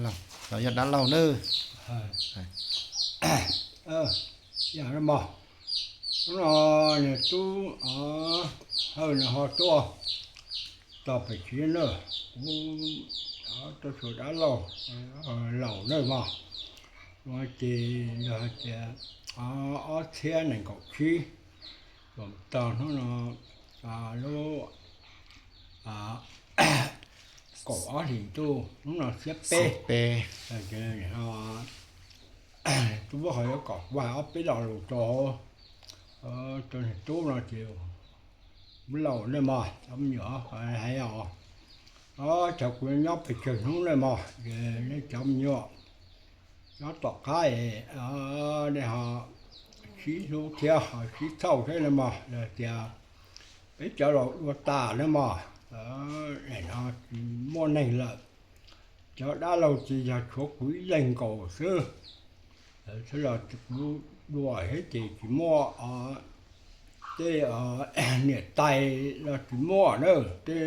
Los yog dab laug nawb. Yog mog, hnub no niag tub Hawj nws ho tuaj txog pem tsev na, kuv tuaj xyuas dab laug, laus nawb mog. Ces yog hais tias ob txhiab nees nkaum tsib, txog hnub no lub kaum ob hlis ntuj, hnub no xiab peb. Tub ho yuav kom kuv hais ob peb lo lus rau, rau niag tub no ces kuv laus nawb mog, cov me nyuam hais os, cov kuv nyob pes tsawg hnub nawb mog, nej cov me nyuam nyob tom qab es nej ho sib hlub thiab ho sib txhawj thiab nawb mog. Yog tias peb cov laus dua tas nawb mog, no tsis muaj neeg lawm, cov dab laug ces yog tshuav kuv ib leeg nkaus xwb. Xwb los kuv dua thiab ces tsis muaj tej niam tais los tsis muaj na, tej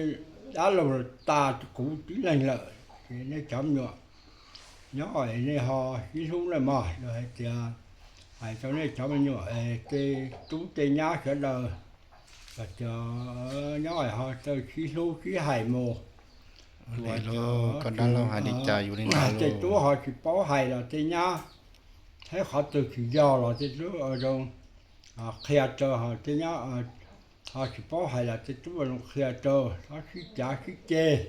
dab laug los tas kuv tib leeg lawm. Ces nej cov me nyuam nyob nej ho sib hlub nawb mog, yog hais tias hais rau nej cov me nyuam, tej tub tej nyab sawv daws, cov nyob ho txawj sib hlub sib hais mus. Koj dab laug hais li cas yus li ntawd, tej tub ho tsis paub hais los tej nyab, thiab qhov twg tsis yog los tej tub zoo qhia rau, ho tej nyab ho tsis paub hais los tej tub zoo qhia rau, txhob sib cav sib ceg.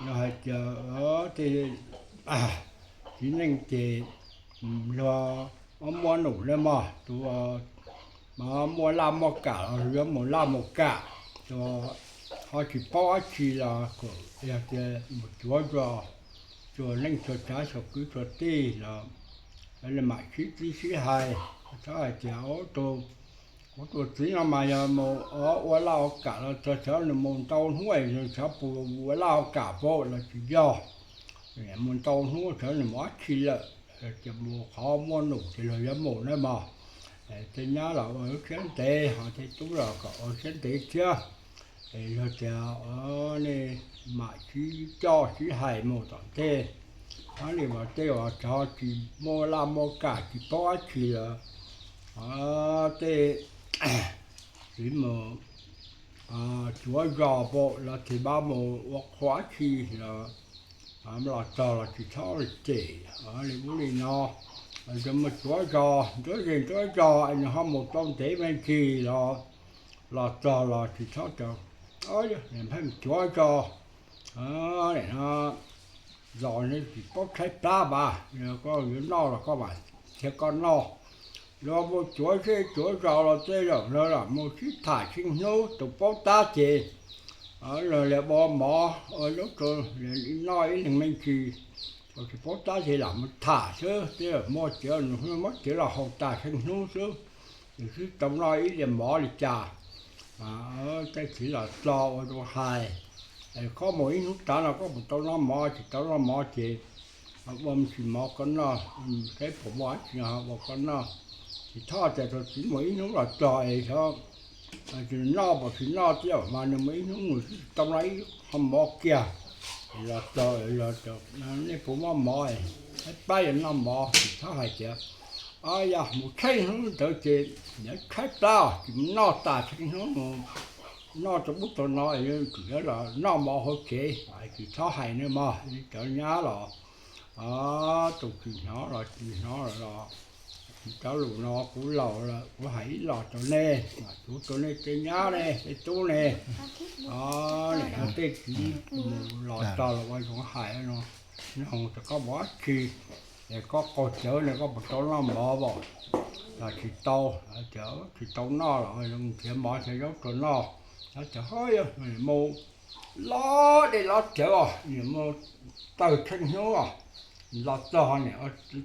Yog hais tias tej txiv neej ces luag muaj num nawb mog, tus muaj laj muaj kam los yuav mus laj mus kam, tus ho tsis paub dab tsi los kom yog tias mus cuav zos, txhua leej txhua tsav txhua kwv txhua tij los mam sib txib sib hais, txhob hais tias tus kuv tus txiv no mas yog mus ua laj ua kam los txog txawm nws mus ntau hnub, txawm pus ua laj ua kam pam los tsis yog, mus ntau hnub txawm nws mus dab tsi lawm, ces mus qhov muaj num ces luag yuav mus nawb mog. Tej nyab los ua lub siab ntev, ho tej tub los kom ua siab ntev thiab. Es yog tias nej mam sib coj sib hais mus tom ntej, hnub no mas tej uas cov tsis muaj laj muaj kam tsis paub dab tsi los tej txiv mus cuav zos pam los txiv pab mus ua qhua dab tsi los los txog los tsis txhob cem li ub li no. Yog mus cuav zos nruab zej nruab zos es nws ho mus tau ntev me ntsis los los txog los tsis txhob tias pheej mus cuav zos, zos tsis paub tshaib plab mas, koj yuav noj los koj mam thiaj koj noj. Luag mus cuav zej cuav zos los tej zaum luag lam mus sib tham tsheej hnub, tus paub tab ces luag li ua mov ua zaub rau noj ib leeg me ntsis, tsis paub tab ces lam mus tham xwb, tej zaum muaj cawv nws muab cawv los haus tas tsheej hnub xwb, nws twb tsis tau noj ib diav mov li cas. Tej txiv los txog ua zoo hais, koj mus ib hnub tas no koj puas tau noj mov, tsis tau noj mov ces ua me ntsis mov koj noj, saib puas muaj dab tsi ua koj noj. Tsis txhob tias tus txiv mus ib hnub los txog es xyov noj puas tsis noj, tej zaum mas nws mus ib hnub nws twb tsis tau noj ib qho mov kiag. Los txog los nej puas muaj mov, saib plab yuav noj mov, tsis txhob hais tias yog mus tsheej hnub ntawd ces yuav tshaib plab tsis mus noj tas tsheej hnub mus noj rau ub rau no, tsuas yuav los noj mov hauv tsev, tsis txhob hais nawb mog. Cov nyab los tus tsis hnov los tsis hnov los, cov lus no kuv laus lawm kuv hais ib los rau nej, kuv rau nej tej nyab ne tej tub ne, tej txiv mus los txog los ua zoo hais no, nyob hauv koj mus dab tsi, es koj qaug cawv ne koj puas tau noj mov as? Los tsis tau, tsis tau noj los nrhiav mov nrhiav zaub rau noj. Cov ho mus los dej los cawv os, mus tawg tsheej hnub os, los txog niam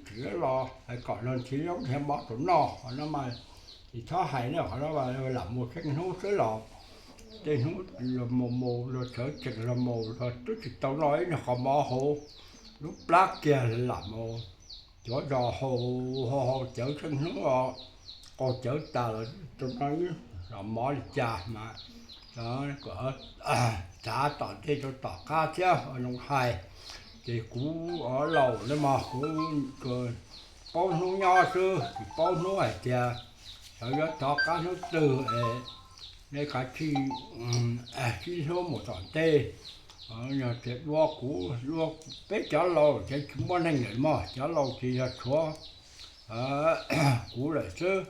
tsis los hais kom los nrhiav zaub nrhiav mov rau noj, qhov no mas tsis txhob hais ne, qhov no lam mus tsheej hnub xwb los tej hnub los mus mus los sawv tsees los mus los twb tsis tau noj ib qho mov hauv lub plab kiag lam mus cuav zos haus haus haus cawv tsheej hnub os, qaug cawv tas los tsis tau noj ib qho mov li cas mas txav tom ntej rau tom qab thiab ua zoo hais. Ces kuv laus ne mog, kuv paub hnub nyob xwb, tsis paub hnub hais tias xyov yuav rov qab hnub twg es nej kav tsij sib hlub mus tom ntej. Yog tias dua kuv dua peb cov laus ces tsis muaj neeg lawm mog, cov laus ces yog tshuav kuv lawm xwb.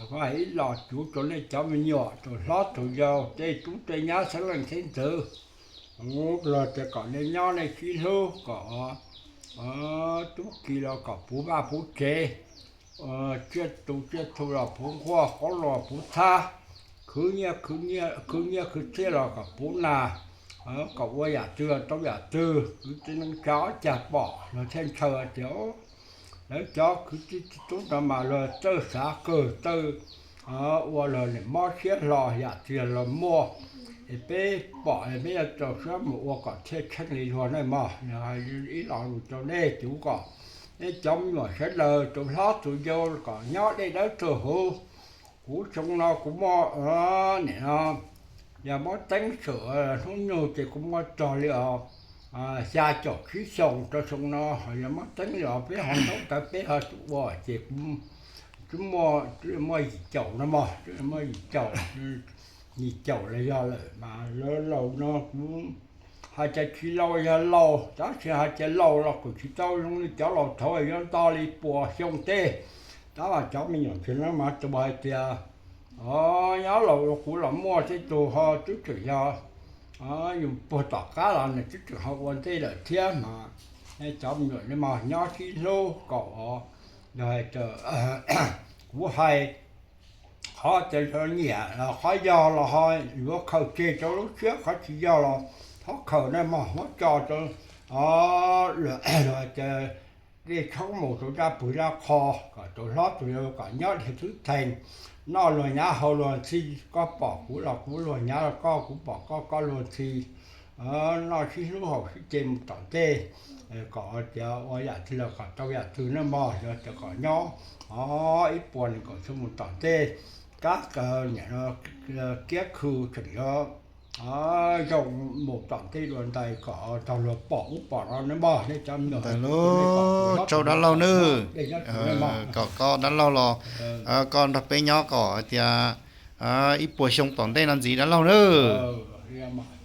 Koj hais ib los cuv rau nej cov me nyuam, tus hlob tus yau, tej tub tej nyab xeeb leej xeeb ntxwv, kuv los tias kom nej nyob nej sib hlub, kom tub ki los kom puv vaj puv tsev, tsiaj tu tsiaj txhu los puv nquaj, qoob loo puv txhab, khwv nyiaj khwv nyiaj khwv txiaj los kom puv nas, kom ua yam twg los tau yam twg. Kwv tij neej tsa ob cag pom los thiaj ntshaw tias lawv cov kwv tij tub no mas luag txawj xav kawg, txawj ua luag nim mob siab hlo, yam twg los muaj. Es peb pom es peb yuav rau siab mus ua kom thiaj tsheej li luag ne mog. Ib los lus rau nej cuv kom nej cov me nyuam sawv daws tus hlob tus yau kom nyob dej dawb txhua huv. Kuv xyoo no kuv muaj, nim no yog muab teeb xwm hnub nyoog ces kuv muaj txog li os xya caum tsib xyoo rau xyoo no. Ho yog muab teeb li os peb ho ntaub ntawv peb ho ua ces kuv twb muaj, twb muaj yim caum no mog, twb muaj yim caum, yim caum los yog lawm mas laus no kuv hais tias tsis laus yog laus, tab sis hais tias laus los kuj tsis tau zoo li cov laus thaud yuav nto li puas xyoo tej. Tab mas cov me nyuam ntawd mas tus hais tias nyob laus kuv los muaj tej tug ho twb tseem yog yus puag tom qab los nws twb tseem ho ua ntej lawm thiab mas. Cov me nyuam no mas nyob sib hlub kom yog hais tias kuv hais qhov tias nyiam qhov yog los ho yuav khaws tseg rau lub siab, qhov tsis yog los thov khaws na mog, muab tso rau hais tias dej tshoob mus rau dab pwg dab qho, kom tus hlob tus yau kom nyob dhia thwb thees, noj luag nyav haus luag ntxhi, koj pom kuv los kuv luag nyav los koj, kuv pom koj koj luag ntxhi. Noj sib hlub haus sib ce mus tom ntej, kom tias ua yam twg los kom tau yam twg na mog, yog tias kom nyob ib puas nees nkaum xyoo mus tom ntej, kab kiab khw tseem yuav zoo mus tom ntej dua ntais kom tau luag pom ub pom no na mog. Ntawd lauj, tsaug dab laug nawb. Kom koj dab laug los koj nrog peb nyob kom tias ib puas xyoo tom ntej no ntxiv dab laug nawb.